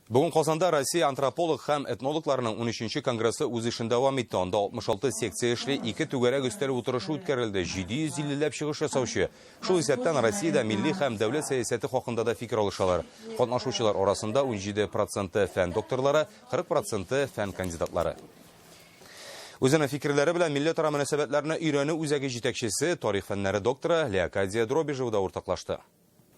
Бүген Казанда Россия антрополог һәм этнологларының 13 конгрессы үз эшен дәвам итте. Анда 66 секция эшли, ике түгәрәк өстәл утырышы үткәрелде, 750 ләп чыгыш ясаучы. Шул исәптән Россиядә милли һәм дәүләт сәясәте хакында да фикер алышалар. Катнашучылар арасында 17 проценты фән докторлары, 40 проценты фән кандидатлары. Үзенең фикерләре белән милләтара мөнәсәбәтләрне өйрәнү үзәге җитәкчесе, тарих фәннәре докторы Леокадия Дробижева да уртаклашты.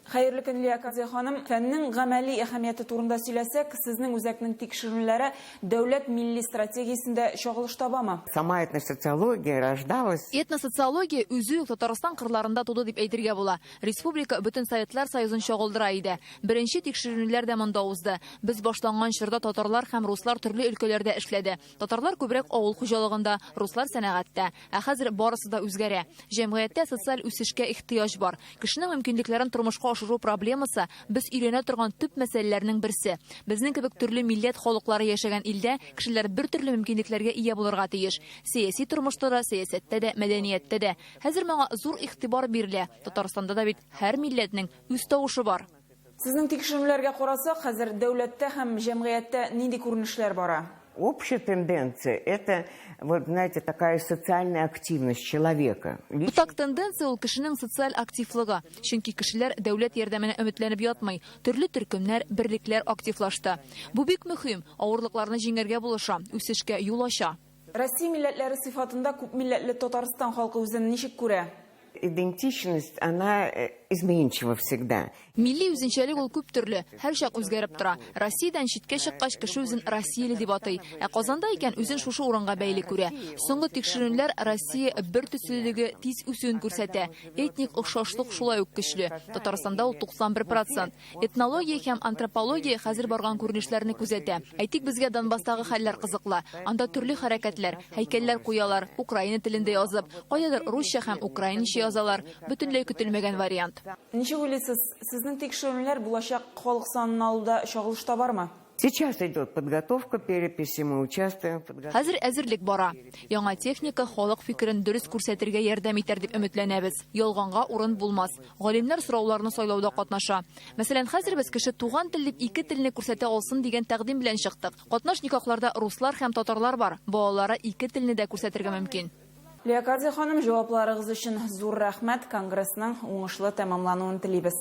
Хәерле көн, Леокадия ханым. Фәннең гамәли әһәмияте турында сөйләсәк, сезнең үзәкнең тикшеренүләре дәүләт милли стратегиясендә чагылыш табамы? Сама этносоциология рождалась. Этносоциология үзе үк Татарстан кырларында туды дип әйтергә була. Республика бөтен Советлар Союзын чагылдыра иде. Беренче тикшеренүләр дә монда узды. Без башланган чорда татарлар һәм руслар төрле өлкәләрдә эшләде. Татарлар күбрәк авыл хуҗалыгында, руслар сәнәгатьтә. Ә хәзер барысы да үзгәрә. Җәмгыятьтә социаль үсешкә ихтыяҗ бар. Кешенең мөмкинлекләрен тормышка ашыру проблемасы, без өйрәнә торган төп мәсьәләләрнең берсе. Безнең кебек төрле милләт халыклары яшәгән илдә кешеләр бертөрле мөмкинлекләргә ия булырга тиеш. Сәяси тормышта да, сәясәттә дә, мәдәнияттә дә. Хәзер моңа зур игътибар бирелә. Татарстанда да бит һәр милләтнең үз тавышы бар. Сезнең тикшеренүләргә карасак, хәзер дәүләттә һәм җәмгыятьтә нинди күренешләр бара? Общая тенденция, это, вот, знаете, такая социальная активность человека. Уртак тенденция ул кешенең социаль активлыгы. Чөнки кешеләр дәүләт ярдәменә өметләнеп ятмый, төрле төркемнәр, берлекләр активлашты. Бу бик мөһим, авырлыкларны җиңәргә булыша, үсешкә юл ача. Россия милләтләре сыйфатында күпмилләтле Татарстан халкы үзен ничек күрә? Идентичность, она изменчива всегда. Милли үзенчәлек ул күп төрле, һәрчак үзгәреп тора. Россиядән читкә чыккач, кеше үзен россияле дип атый. Ә Казанда икән, үзен шушы урынга бәйле күрә. Соңгы тикшеренүләр Россия бертөслелеге тиз үсүен күрсәтә. Этник охшашлык шулай ук көчле. Татарстанда ул 91 процент. Этнология һәм антропология хәзер барган күренешләрне күзәтә. Әйтик, безгә Донбасстагы хәлләр кызыклы. Анда төрле хәрәкәтләр, һәйкәлләр куялар, украина телендә язып, кайдадыр русча һәм украинча язалар. Бөтенләй көтелмәгән вариант. Ничек уйлыйсыз, сезнең тикшеренүләр булачак халык санын алуда чагылыш табармы? Сейчас идет подготовка переписи, мы участвуем в подготовке. Хәзер әзерлек бара. Яңа техника халык фикерен дөрес күрсәтергә ярдәм итәр дип өметләнәбез. Ялганга урын булмас. Галимнәр сорауларны сайлауда катнаша. Мәсәлән, хәзер без кеше туган тел дип ике телне күрсәтә алсын дигән тәкъдим белән чыктык. Катнаш никахларда руслар һәм татарлар бар, балалары ике телне дә күрсәтергә мөмкин. Леокадия ханым, җавапларыгыз өчен зур рәхмәт. Конгрессның уңышлы тәмамлануын телибез.